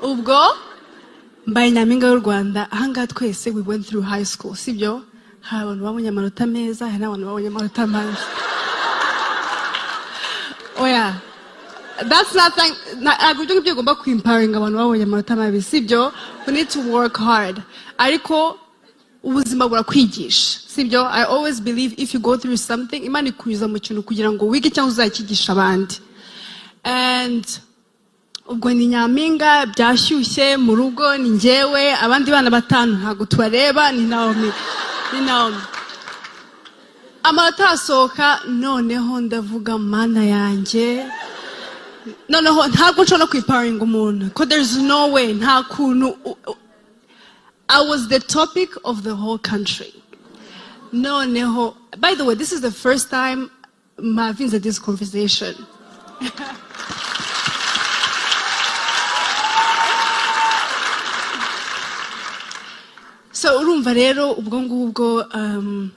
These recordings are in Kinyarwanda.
Ubwo mbaye Nyampinga y'u Rwanda. Ahangaha twese we went through high school, sibyo? Hari abantu babonye amanota meza, hari n'abantu babonye amanota mabi. Oya, that's not thing. Ntabwo ibyo ngibyo ugomba kwimparinga abantu babonye amanota mabi, sibyo? We need to work hard, ariko ubuzima burakwigisha, sibyo? I always believe if you go through something, Imana ikunyuza mu kintu kugira ngo wige cyangwa uzakigisha abandi. And ubwo ni Nyampinga, byashyushye mu rugo, ni njyewe, abandi bana batanu ntabwo tubareba, ni Naomi, ni Naomi. Amanota arasohoka, noneho ndavuga: "Mana yanjye!" Noneho ntabwo nshobora no kwiparinga umuntu ko there's no way, nta kuntu. I was the topic of the whole country. Noneho, by the way, this is the first time I'm having this conversation. So urumva rero, ubwo ngubwo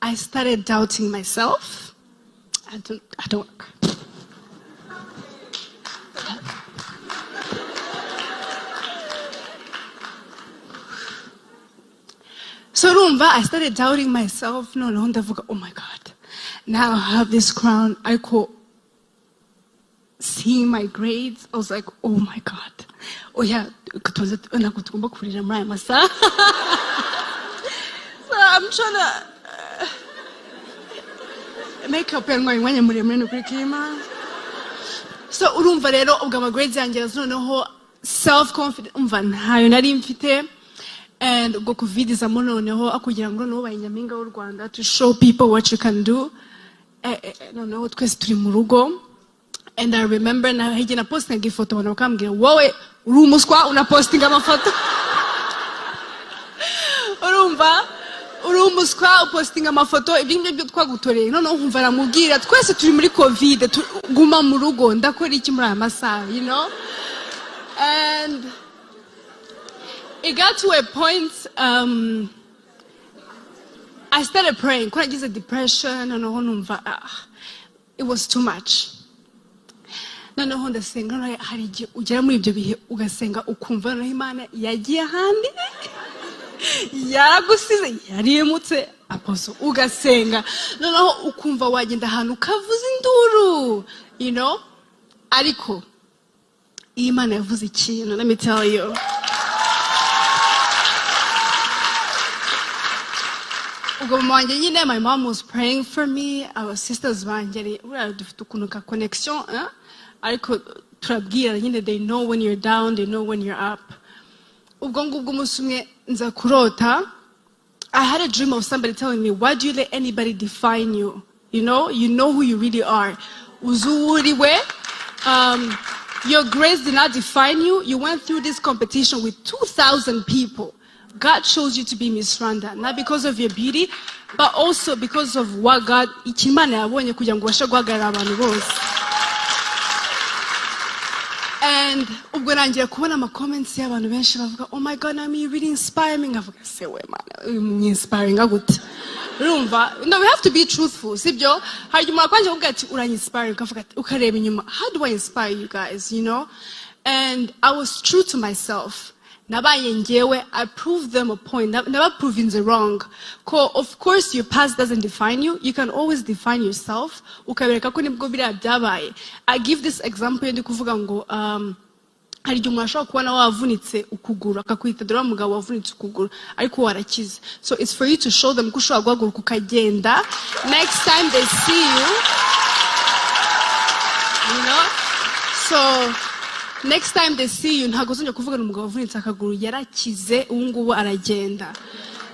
I started doubting myself. I don't. So urumva, I started doubting myself. Noneho ndavuga: "Oh my God, now I have this crown." Ariko seeing my grades, I was like, "Oh my God." Oya, ntabwo tugomba kurira muri aya masaha. So I'm trying to make up yantwaye umwanya muremure, ni ukuri k'Imana. So urumva rero, ubwo ama grades yanjye araza, noneho self confidence umva ntayo nari mfite. And ubwo COVID izamo, noneho akugira ngo noneho ubaye Nyampinga w'u Rwanda to show people what you can do. Noneho twese turi mu rugo, and I remember na hirya na postinga ifoto, abantu bakambwira: "Wowe uri umuswa, unapostinga amafoto." Urumva, "Uri umuswa, upostinga amafoto, ibyo ngibyo byo twagutoreye." Noneho nkumva aramubwira: "Twese turi muri COVID, guma mu rugo, ndakora iki muri aya masaha?" And it got to a point, I started praying ko nagize depression. Noneho numva, ah, it was too much. Noneho ndasenga. Noneho hari igihe ugera muri ibyo bihe ugasenga, ukumva noneho Imana yagiye ahandi, yaragusize, yarimutse aposo. Ugasenga, noneho ukumva wagenda ahantu ukavuza induru. Ariko iyo Imana yavuze ikintu, let me tell you, ubwo mama wanjye nyine, my mom was praying for me, our sisters banjye, buriya dufite ukuntu ka connection, eh? Ariko turabwira nyine, they know when you're down, they know when you're up. Ubwo ngubwo umunsi umwe nza kurota. I had a dream of somebody telling me, "Why do you let anybody define you? You know who you really are. Uzi uwo uri we. Your grades did not define you. You went through this competition with 2,000 people. God chose you to be Miss Rwanda, not because of your beauty, but also because of what God, icyo Imana yabonye kugira ngo ubashe guhagarara abantu bose." And ubwo nangira kubona ama comments y'abantu benshi bavuga: "Oh my God, Naomi, you really inspire me." Nkavuga: "Se we Mana, inspiring gute?" Urumva, no, we have to be truthful, sibyo? Hari igihe umuntu akwanje kuvuga ati: "Uranyinspiring," ukavuga ati, ukareba inyuma: "How do I inspire you guys?" And I was true to myself. Nabaye njyewe. I proved them a point. Never proving the wrong ko of course your past doesn't define you, you can always define yourself. Ukabereka ko nibwo biriya byabaye. I give this example ndi kuvuga ngo hari igihe umuntu ashobora kubona wavunitse ukuguru, akakwita: "Dore wa mugabo wavunitse ukuguru," ariko warakize. So it's for you to show them ko ushobora guhaguruka ukagenda next time they see you you know So next time they see you, ntabwo uzongera kuvugana umugabo wavunitse akaguru, yarakize, ubu ngubu aragenda.